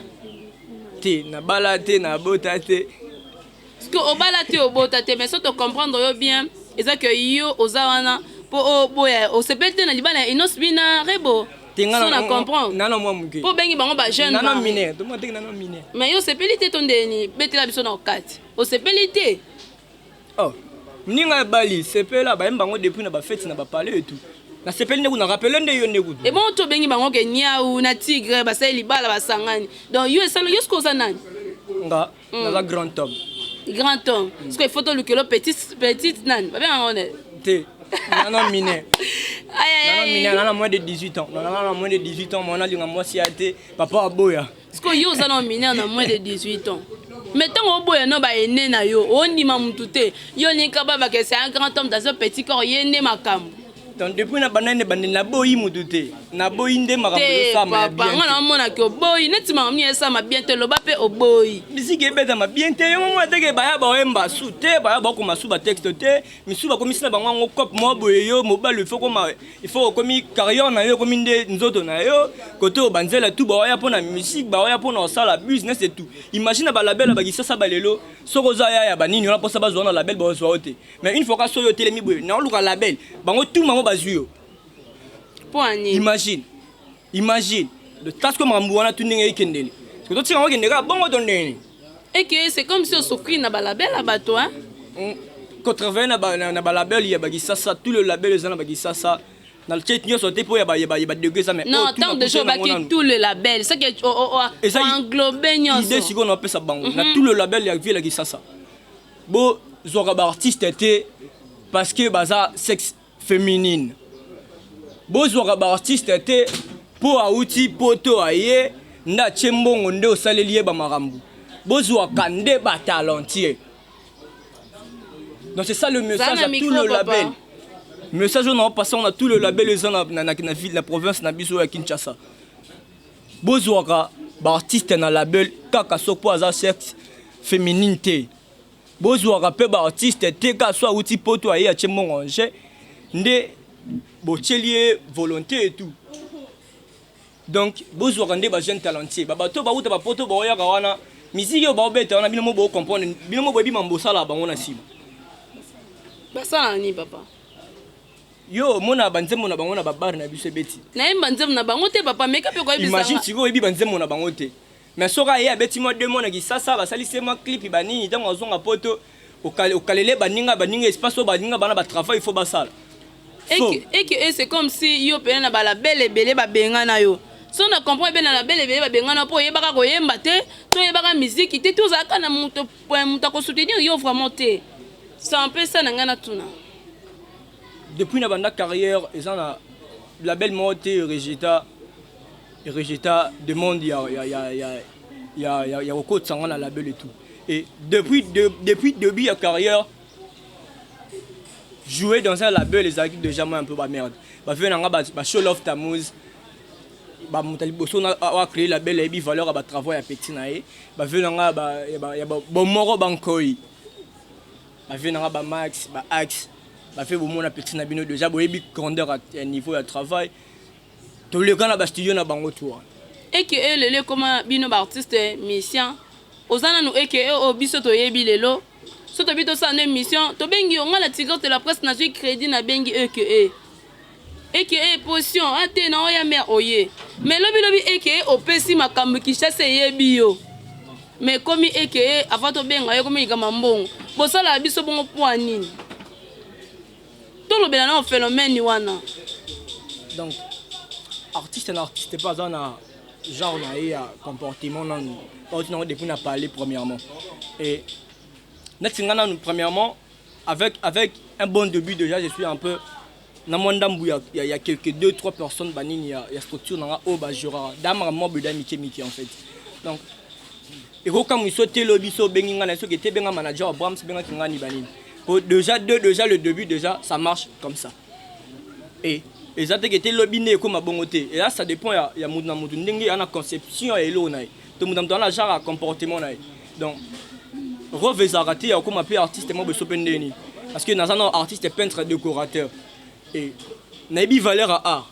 Te, nabala te, nabota te. Parce que obala te, obota te, mais so tocomprendre yo bien, eza ke yo oza wana mpo oboya, osepeli te na libala ya Innoss'B na Rebo. Te, nga so na comprendre nana mwa moke. Mpo obengi bango bajeune. Nana mineur, tomona teke nana mineur. Mais yo osepeli te to ndeni? Betela biso na okati, osepeli te? Oh, mninga ebali sepela, bayemba bango depuis na bafeti na bapale et tout. Nasepeli nde kuna rapele nde yo nde kutu. Ebongo tobengi bango ke niau na tigre basali libala, basangani. Donc yo esala yo soki oza nani? Nga naza grand homme. Grand homme. Parce que il faut tolukelo petite petite nani babenga ngo ne? Te, nana mineur. Nana Ayayay. mineur, nana moins de 18 ans. Nana moins de 18 ans, mwana alinga mwasi ya te, papa aboya. Parce que yo oza na mineur na moins de 18 ans, mais ntango oboya no baene na yo, ondima mutu te, yo olingi babake c'est un grand homme dans un petit corps, ye nde makambo. Donc depuis na banda nde bande, naboyi mutu te, naboyi nde makambo Te. ezosama ya Papa bien nga te. naomonaki oboyi neti makambo nini esama bien te, loba mpe oboyi. Misiki ebetama bien te, yo moko teke baya baoyemba su te, baya bakoma su batexte te, misu bakomisi na bango yango cope mwa boye. Yo mobali, il faut koma, il faut okomi carrière na yo, ekomi nde nzoto na yo kote oyo banzela tu baoya mpo na musique, baoya mpo na kosala business et tout. Imagine na balabel ya bakisasa balelo, soki oza ya ya banini wana, mposa bazwa na label, bazwa yo te. Mais une fois ka soki otelemi boye na oluka label, bango tu bango bazwi yo. Mpo ani? Imagine, imagine parce que makambo wana tu ndenge ekendele, totika yango ekende kaka bongo to ndenge? Eke c'est comme si osouffrir na balabel ya bato, hein? Kotravaille na balabel ya bakisasa, tout le label eza na bakisasa, na tie nyonso te mpo ya badegré eza, mais Non, tant déjà obaki tout le label, c'est que englobe idée. Nyonso. Sikoyo napesa bango na tout le label ya ville ya Kisasa, bozwaka baartiste te parce que baza sexe féminine, bozwaka baartiste te mpo awuti poto, aye nde atie mbongo nde osaleli ye bamakambo. Bozwaka nde batalentueux. Donc c'est ça le message na à tout micro, le papa. label. Message oyo naopasa na tout le label eza na ville, na province na biso ya Kinshasa: bozwaka baartiste na label kaka soki mpo aza sexe féminine te, bozwaka mpe baartiste te kaka so awuti poto, aye atie mbongo ange nde botieli ye volonté et tout. Donc bozwaka nde ba jeune talentier, ba bato bauta ba poto baoyaka wana, musique oyo baobeta wana, bino mo bo comprendre, bino mo boyebi mambo osala bango na nsima. Basala nini, papa? Yo omona banzembo na bango na babar na biso ebeti. Nayemba nzembo na bango te, papa, meka mpe koyebisa. Imagine sikoyo, oyebi banzembo na bango te, mais soki aye abeti mwa 2 mois na Kisasa, basalisi ye mwa clip banini, ntango azonga poto, okalele baninga, baninga espace oyo baninga bana batravail, il faut basala. So eke c'est comme si yo pene na balabele ebele babengana yo. So na comprend ebe na label ebele babengana mpo oyebaka koyemba te, to oyebaka miziki te, to ozalaka na moto, moto akosoutenir yo vraiment te. C'est un peu ça na ngai natuna. Depuis na banda carrière, eza na label moko te rejeta demande ya kokotisa nga na label et tout. Et depuis début ya carrière, jouer dans un label ezalaki déjà moi un peu bamerde. Bavie na nga bashow love Tamuz, bamoto ya liboso acréer label, ayebi valeur ya batravaux ya petit na ye. Bavie na nga ya bomoko bankoi, bavie na nga bamax baaxe, bavie bomona petit na bino déjà, boyebi grandeur ya niveau ya travail. Toleka na bastudio na bango tu wana. Eke e lelo ekoma bino baartiste musicien, oza nanu eke oyo biso toyebi lelo. So tobi tosala no émission, tobengi yo, nga la Tigre de la presse, nazwi crédit, nabengi eke e eke e position ate na oya mare oye. Mais lobilobi eke e opesi makambo, Kinshasa eyebi yo, mais ekomi eke e avant tobenga yo, ekomi likama mbongo. Bosalaka biso bongo mpo ya nini? Tolobela nao phénomène wana. Donc artiste na artiste mpe aza na genre na ye ya comportement. Nanu bauti nango depuis na parler premièrement, et neti nga nanu premièrement avec un bon début déjà, je suis un peu na mwa ndambu ya quelques deux trois personnes banini ya structure na nga oyo bajuraka damaka mwa boye da mike mike en fait. Donc ekokamwisa te lobi so obengi nga na soki ete benga manager Abrams, bengaki nga ni banini po déjà deux, déjà le début déjà ça marche comme ça. Et eza te ke te lobi nde ekóma bongo te. Et là ça dépend ya mutu na mutu, ndenge ya na conception ya eloko na ye, to mutu na mutu ana genre ya comportement na ye. Donc rove ezalaka te ya okóma mpe artiste mo boso mpe ndeni, parce que naza na artiste peintre décorateur et nayebi valeur ya art.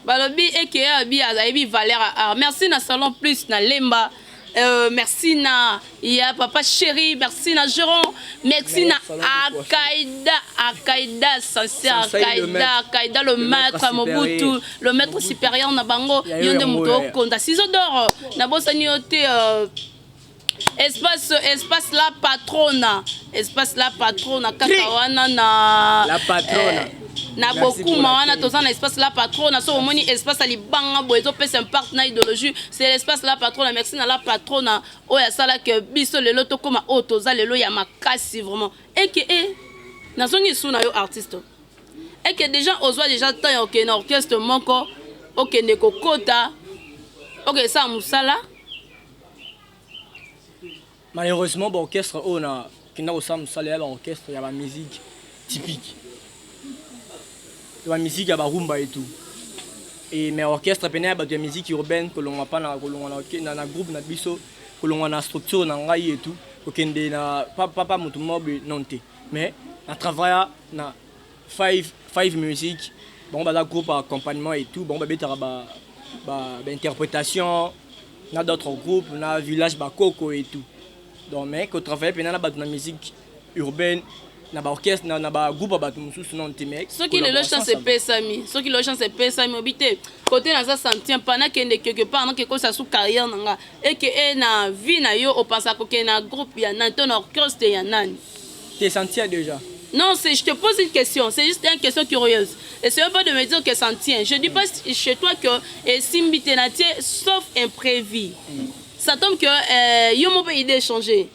Balobi eke abi ayebi valeur ya art. Merci na Salon Plus na Lemba, merci na ya papa chéri, merci na Géron, merci na Akaida, Akaida sincère, Akaida, Akaida le maître Mobutu, le maître supérieur na bango, yo nde moto okonda ciseau d'or. Nabosani yo te. Espace La Patrona, Espace La Patrona kaka wana na La Patrona. Na bokuma wana toza na Espace La Patrona. So omoni espace ya libanga boye ezopesa impact na idéologie, c'est l'Espace La Patrona. Merci na La Patrona oyo asalaki biso lelo tokóma oyo toza lelo ya makasi vraiment. Eke e nazongi esu na yo artiste eke déjà ozwa déjà temps ya okende na orchestre moko, okende kokota, okende sala mosala? Malheureusement, baorchestre oyo na kenda kosala mosala ya baorchestre ya bamusique typique, ya bamusique ya barumba et tout. Et mais orchestre pene ya bato ya musique urbaine, kolongwa pa na kolongwa na groupe na biso, kolongwa na structure na ngai et tout, kokende na papa moto moko boye, non te. Mais na travailla na Five Five Music, bango baza groupe accompagnement et tout, bango babetaka ba ba interprétation na d'autres groupes na village bakoko et tout. Donc mais kotravaille mpena na bato na musique urbaine, na baorchestre, na bagroupe ya bato mosusu, non te. Mais soki lelo chance epesami, soki lelo chance epesami, obi te kote naza sentient pa nakende quelque part, nakekosa su carrière na nga eke e na vie na yo, opensa kokende na groupe ya nani to na orchestre ya nani? Te sentia déjà. Non, c'est, je te pose une question. C'est juste une question curieuse. Essayez pas de me dire que ça en tient. Je dis pas chez toi que esimbi te na tie, sauf imprévu. Ça tombe que yo mo idée changer.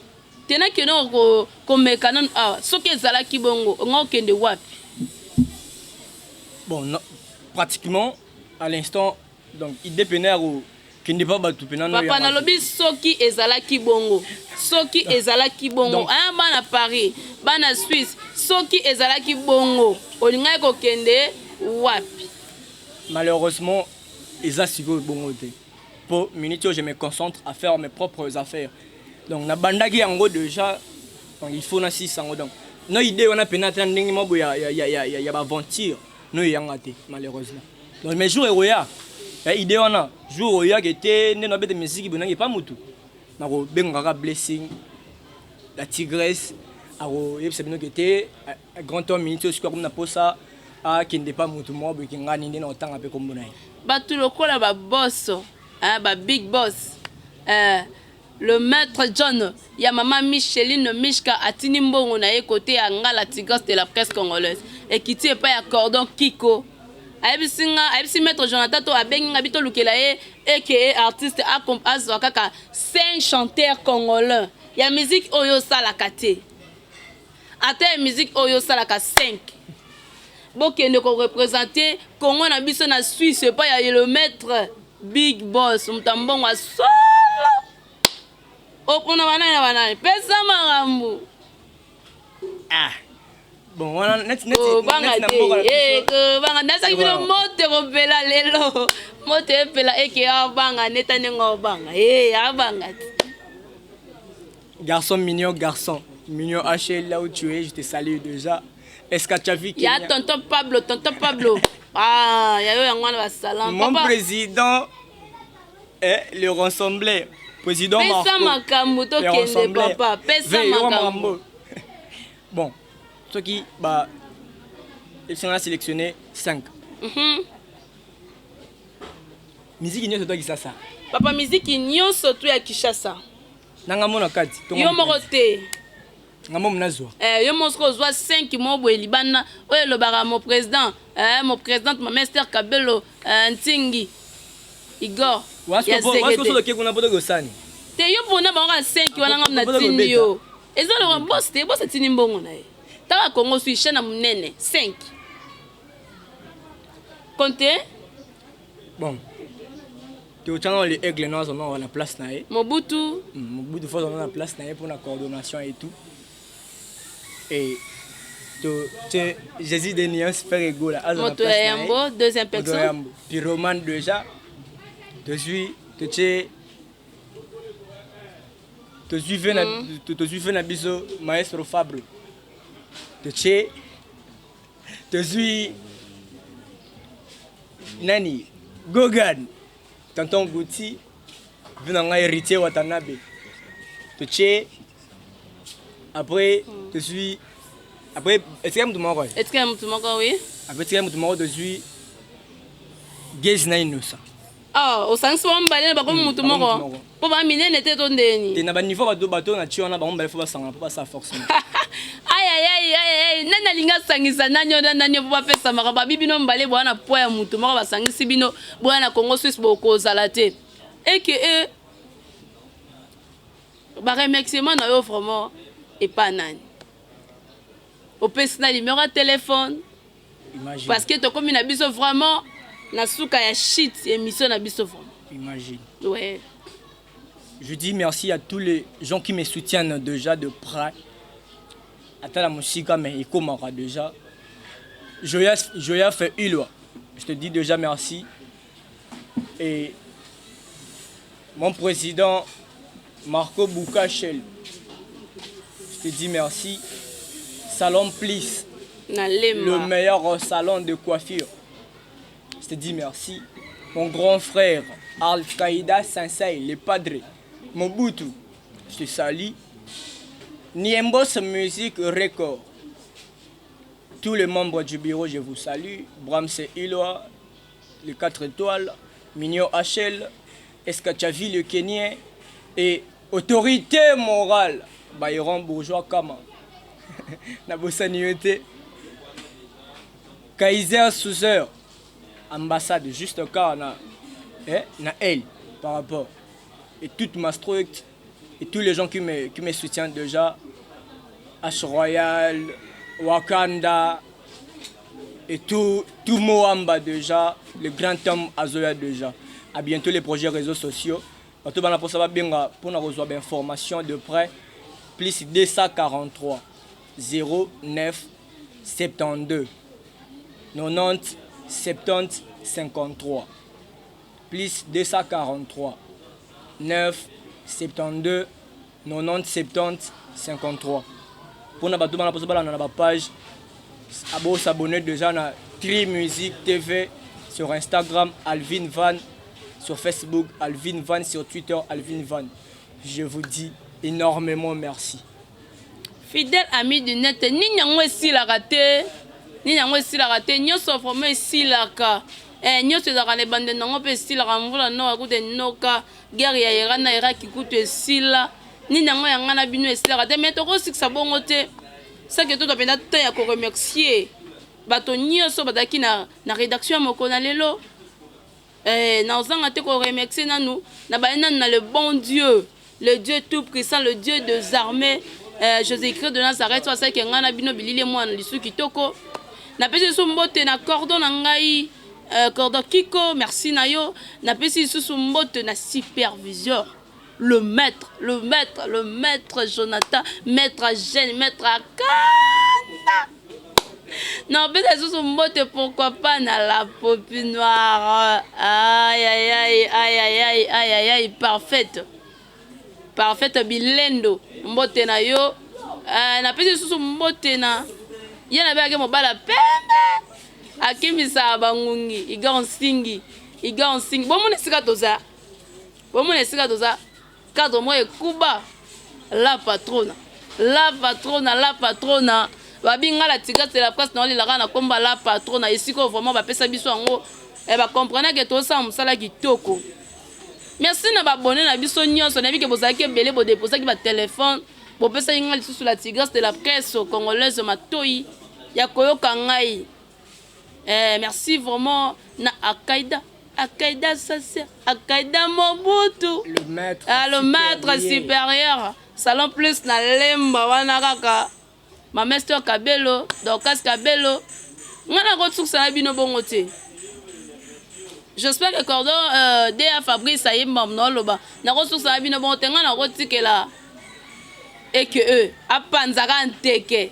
Tena que non ko ko meka non ah soki ezalaki bongo nga okende wapi? Bon non, pratiquement à l'instant, donc idée pene ya kokende pa bato pena. Papa, nalobi soki ezalaki bongo, soki ezalaki bongo, aya bana Paris, bana Suisse, soki ezalaki bongo, olingaki kokende wapi? Malheureusement eza sikoyo bongo te, po minute oyo je me concentre à faire mes propres affaires. Donc nabandaki yango déjà, donc il faut nasisa yango. Donc no idée wana pena te na ndenge moko ya baaventure no eyanga te malheureusement. Donc mes jours ekoya. Ya idée wana jour oyaki te nde nabeta musique boye nangi epa mutu nakobenga kaka Blessing la tigresse akoyebisa bino ke te grand homme minute oyo sikoyo akomi na posa akende pa mutu moko boye kingani nde nakotanga mpe kombo na ye. Batu lokola ba boss hein, ba big boss eh, le maitre John ya mama Micheline Michka atindi mbongo na ye kote ya nga la tigresse de la presse congolaise ekiti epai ya cordon Kiko ayebisi nga ayebisi maitre Jonathan to abengi nga bitolukela ye eke artiste azwa kaka 5 chanteurs congolais ya musique oyo osalaka te ata ya musique oyo osalaka 5 bokende ko representer Congo na biso na Suisse epai ya le maître big boss moto ya mbongo ya solo opona banani na banani pesa makambo ah bon wana neti neti kobanga te eh, kobanga nasaki bino moto ekopela lelo moto epela eke abanga neta ndenge obanga e abanga te. Garçon mignon, garçon mignon HL, là où tu es, je te salue déjà. Escachavi Ya tonton Pablo, tonton Pablo. Ah, ya yo yango wana ba salam. Mon Papa. président est eh, le rassembleur. Président Marco. Pesa makambo to kende papa. Pesa makambo. Bon, ceux qui bah ils sont sélectionné 5. Musique nyonso to Kisasa. Papa musique nyonso to ya Kinshasa. Na nga mona kati. Yo moko te. Nga moko nazwa. Eh, yo moko ozwa 5 mo boye libanda oyo elobaka mon président, eh, mon présidente mama Esther Kabelo eh, Ntingi Igor. Ya Zegete. Kuna poto kosani. Te yo pona bango ka 5 wana nga na tindi yo. Eza lokola boss te, boss atindi mbongo na ye. Tala Congo sui chaîne munene 5. Compte. Bon. Totyanga le aigle no azana na place na ye. Mobutu. Mobutu fo azana na place na ye mpona coordination et tout. Et to te Jésus de nuance frère Egola azana na place na ye. Moto ya yambo, deuxième personne. Moto ya yambo. Pyromane déjà. Tozwi totie tozwi ve na tozwi ve na biso maestro Fabro. Totie tozwi nani Gogan tonton Guti vi na ngai héritier Watanabe totie après tozwi après etikali motu moko etikali motu moko oui après etikali motu moko tozwi Gezi na Innocent. Ah, osangisi bango mibale na bakomi mutu moko mpo ba minene te to ndeni te na ba niveau bato bato na tie wana bango mibale fo basangana mpo basala force. Ayayayayay, nani alingi asangisa nani oyo na nani mpo bapesamaka babi bino mibale boya na poids ya mutu moko basangisi bino boya na Congo Suisse bokozala te eke e ba remerciement na yo vraiment epa nani opesi na numero ya telefone? Imagine. Parce que tokomi na biso vraiment na suka ya shit émission na biso vraiment. Imagine. Ouais. Je dis merci à tous les gens qui me soutiennent déjà de près. Ata la musika mais ekomaka déjà. Joya Joya fait Ilwa. Je te dis déjà merci. Et mon président Marco Bukachel. Je te dis merci. Salon Plis. Le meilleur salon de coiffure. Je te dis merci. Mon grand frère Al-Qaïda Sensei, le padre. Mobutu, je te salue. Niembos Music Record. Tous les membres du bureau, je vous salue. Brahms Iloa, les 4 étoiles, Mignon HL, Escachavi le Kenien et autorité morale, Bayron Bourgeois Kama. Nabosani yo te. Kaiser Souzer, ambassade, juste car na, eh, na elle par rapport. Et toute ma structure, et tous les gens qui me soutiennent déjà, H Royal, Wakanda, et tout, tout Moamba déjà, le grand homme Azoya déjà. À bientôt les projets réseaux sociaux. Bato bana posa babenga pona kozwa ba information de près plus 243 09 72 90 70 53 plus 243 9 72 90 70 53 pona bato bana posa balanda na ba page abo s'abonner déjà na Tri Music TV. Sur Instagram, Alvin Van. Sur Facebook, Alvin Van. Sur Twitter, Alvin Van. Je vous dis énormément merci. Fidèle ami du net, nini yango esilaka te, nini yango esilaka te, nyonso vraiment esilaka. Eh, nyonso ezalaka na ebandeli nango mpe esilaka. Mvula noka kutu enoka, guerre ya Iran na Irak kutu esila. Nini yango ya ngai na bino esilaka te, mais tokosikisa bongo te. Sake tozwa mpenza temps ya koremercier bato nyonso bazalaki na rédaction ya mokolo na lelo. Eh, naozanga te koremercier nanu na baye nanu na le bon Dieu, le Dieu tout puissant, le Dieu des armées, eh, Jésus-Christ de Nazareth, oyo asalaki ngai na bino bilili mwana lisu kitoko. Napesi lisusu mbote na cordon na ngai, cordon Kiko, merci na yo. Napesi lisusu mbote na superviseur, le maître, le maître, le maître Jonathan, maître Jeune, maître Akanda. Napesa lisusu mbote, pourquoi pas, na la popi noire. Aïe aïe aïe aïe aïe aïe aïe aïe aïe, parfaite, parfaite bilendo, mbote na yo. Napesi lisusu mbote na ye nabengaki mobala pembe akimisaka bangungi, Igor Nsingi, Igor Nsingi. Bomona esika toza, bomona esika toza, cadre moko ekuba. La patrona, la patrona, la patrona, babinga la tigresse de la presse. Naolelaka na komba la patrona. Esika oyo vraiment bapesa biso yango, bacomprendre ke tosala mosala kitoko. Merci na babone na biso nyonso. Nayebi ke bozalaki ebele, bodeposaki batelefone, bopesaki ngai lisusu la tigresse de la presse congolaise matoi ya koyoka ngai. Merci vraiment na Akaida, Akaida Sase, Akaida Mobutu. Le maître. Ah, le maître supérieur, salon plus na lemba wana kaka mamester Kabelo, Dorcas Kabelo. Ngai nakotsukisa na bino bongo te. J'espère que cordon da Fabrice ayemba naoloba. Nakosukisa na bino bongo te. Ngai nakotikela eke e apanzaka nteke,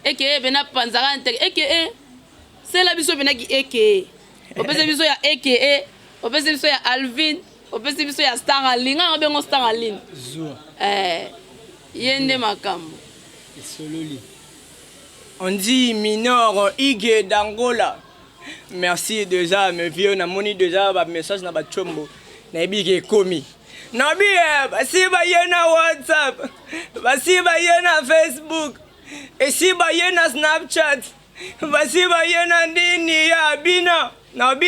eke e pena apanzaka nteke, eke e sela biso penaki, eke e opesi biso ya, eke e opesi biso ya Alvin, opesi biso ya Star Aline. Ngai nabengo Star Aline. Zua. Ye nde makambo. Esololi. On dit minor Ige d'Angola. Merci déjà mes vieux, namoni déjà ba message na bachombo. Nayebi ke ekomi. Nabi basi baye na WhatsApp, basi baye na Facebook, esi baye na Snapchat, basi baye na nini ya bina. Nabi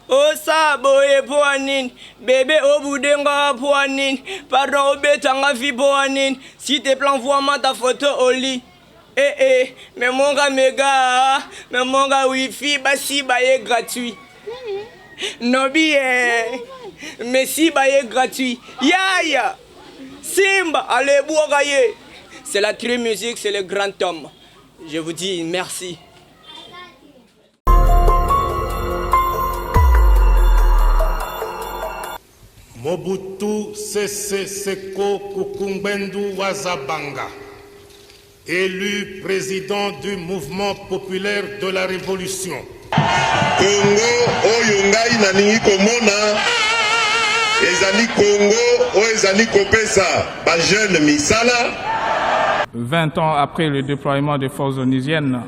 osa boye po nini? Bébé, obudenga po nini? Pardon, obetanga vi po nini? S'il te plaît, envoie-moi ta photo au lit. Eh eh, mais mon gars méga, mais mon gars wifi, basi baye gratuit. Nobi eh, Messi baye gratuit. Yaya, Simba, allez boire. C'est la true musique, c'est le grand homme. Je vous dis merci. Mobutu Sese Seko Kuku Ngbendu wa Za Banga, élu président du mouvement populaire de la Révolution. Kongo oyo ngai nalingi komona ezali Kongo oyo ezali kopesa bajeune misala. 20 ans après le déploiement des forces onusiennes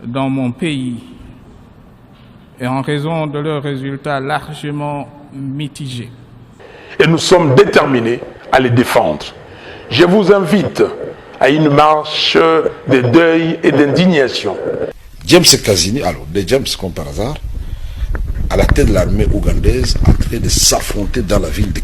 dans mon pays et en raison de leurs résultats largement mitigés. Et nous sommes déterminés à les défendre. Je vous invite à une marche de deuil et d'indignation. James Kazini, alors des James comme par hasard, à la tête de l'armée ougandaise, en train de s'affronter dans la ville de